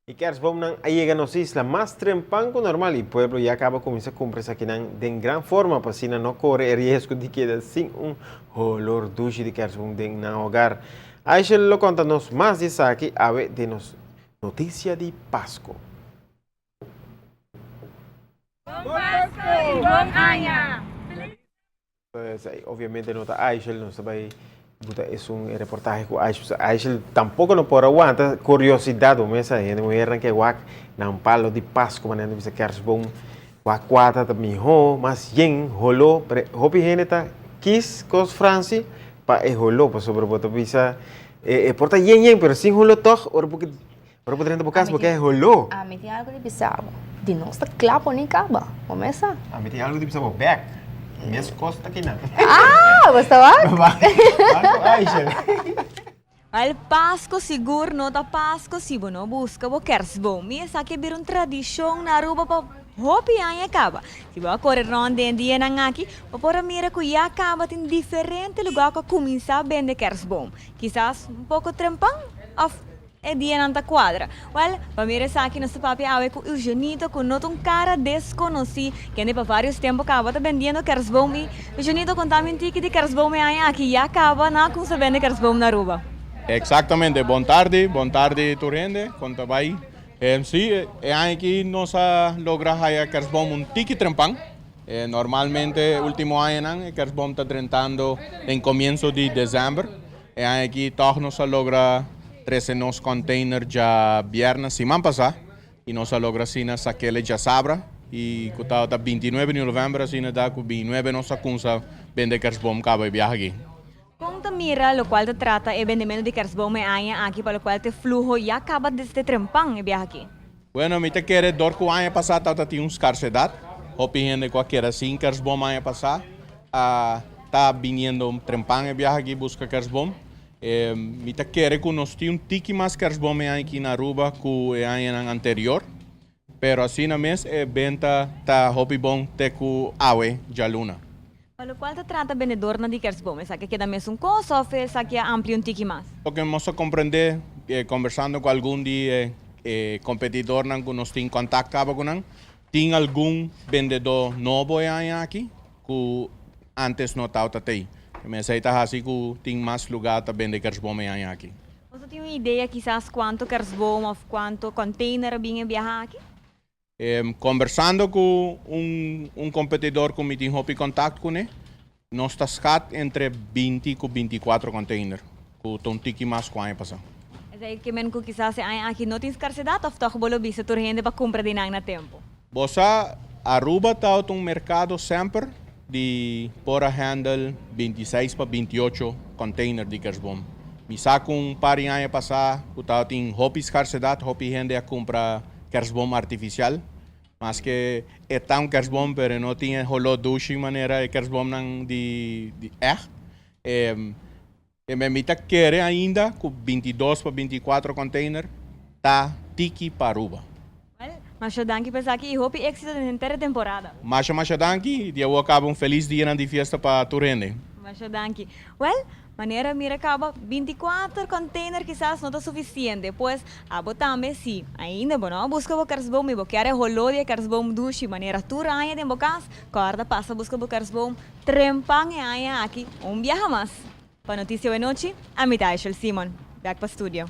E kerstboomnan a yega nos isla mas trempan ku normal i pueblo ya kaba kuminsá kumpra esakinan den gran forma pa asina no kore e riesgo di keda sin un holor dushi di kerstboom den nan hogar. Aishel lo konta nos mas di esaki awe den nos Notisia di Pasko. Bon Pasko i bon aña! Esei obviamente no ta Aishel, nos ta bai buta esun e reportahe ku Aishel, pasobra Aishel tampoko no por a wanta kuriosidat, bo mesa hende muhernan ke wak nan palo di Pasku manera nan ta bisa kerstboom, wak kua ta ta mihó, mas yen holó, pero hopi hende ta kis kos Fransi pa e holó, pasobra bo ta bisa e por ta yen yen pero sin holó tòg ora bo Ora bo drenta bo kas bo ke holó. Ami tin algu di bisa bo. Di nos ta kla pone kaba. Bo mes sa. Ami tin algu di bisa bo bek. Mes kos ta kinan. Ah, bo sta wak? Wak ku Aisha. Wel, Pasco sigur no ta Pasco si bo no busca bo kerstboom. Mi esaki a bira un tradicion na Aruba pa hopi aña caba. Si bo a core rond den e dianan aki, bo por a mira cu ya caba tin diferente lugar cu a cuminsa bende kerstboom. Kisas un poco trempan of E dianan ta cuadra. Wel, pa mira esaki nos ta papia awe cu Eugenito cu no ta un cara desconoci, kende pa varios tempo caba ta bendiendo kerstboom y Eugenito conta mi un tiki di kerstboom e aña aki ya caba na cuminsa bende kerstboom na Aruba. Exactamente, bon tardi, bon tardi tur hende, con ta bay? Si, e aña aki nos a logra haya kerstboom un tiki trempan, normalmente ultimo añanan e kerstboom ta drentando den comienzo di december, E aña aki tòg nos a logra trese nos kònteiner djabièrnè siman pasá i nos a logra asina sak'el e djasabra i ku tabata 29 di novèmber asina ta ku 29 nos a kumsa bende kersboom kaba e biaha aki. Kon ta mira lokual ta trata e bendementu di kersboom e aña aki pa lokual ta e fluho ya kaba desde trempan e biaha aki? Bueno, mi ta kere dor ku aña pasá tabata tin un skarsedat, hopi hende ku a keda sin kersboom aña pasá a ta biniendo trempan e biaha aki buska kersboom. Mi ta kere ku nos tin un tiki mas kersboom e aña aki na Aruba ku e añanan anterior, pero asina mes e benta ta hopi bon te ku awe djaluna. Pa lokual ta trata bendedornan di kersboom, esaki a keda mesun kos òf esaki a amplia un tiki mas? Loke nos a komprendé kombersando ku algun di e kompetidornan ku nos tin kontakt kaba ku nan, tin algun bendedó nobo e aña aki ku ántes no tabata tei. Esei ta hasi ku tin mas lugá ta bende kersboom e aña aki. Boso tin un idea kisas kuantu kersboom òf kuantu kònteiner a bin e biaha aki? Kombersando ku un un kompetidor ku mi tin hopi kontakt kuné, nos ta skat entre 20 ku 24 kònteiner, ku ta un tiki mas ku aña pasá. Esei ke men ku kisas e aña aki no tin skarsedat òf tòg bo lo bisa tur hende pa kumpra di nan na tempu? Bo sa, Aruba ta ota un merkado semper di por a handle 26 pa 28 kònteiner di kersboom. Mi sa ku un par di aña pasá ku tabatin hopi skarsedat, hopi hende a kumpra Kerstboom artificial, maske e ta un kerstboom pero e no tin e holó dushi manera e kerstboomnan di di ègt. E mi ta kere ainda ku 22 pa 24 container ta tiki pa Aruba. Well, masha danki pa esaki y hopi éxito den henter e temporada. Masha masha danki y di awo caba un feliz dianan di fiesta pa tur hende. Masha danki. Well, manera mira caba, 24 container kisas no ta suficiente, pues abo tambe si ainda bo no a busca bo kerstboom y bo kier e holó di e kerstboom dushi manera tur aña den bo cas, corda pasa busca bo kerstboom trempan e aña aki un biaha mas. Pa Noticia Wenochi, ami ta Aishel Simon. Bek pa studio.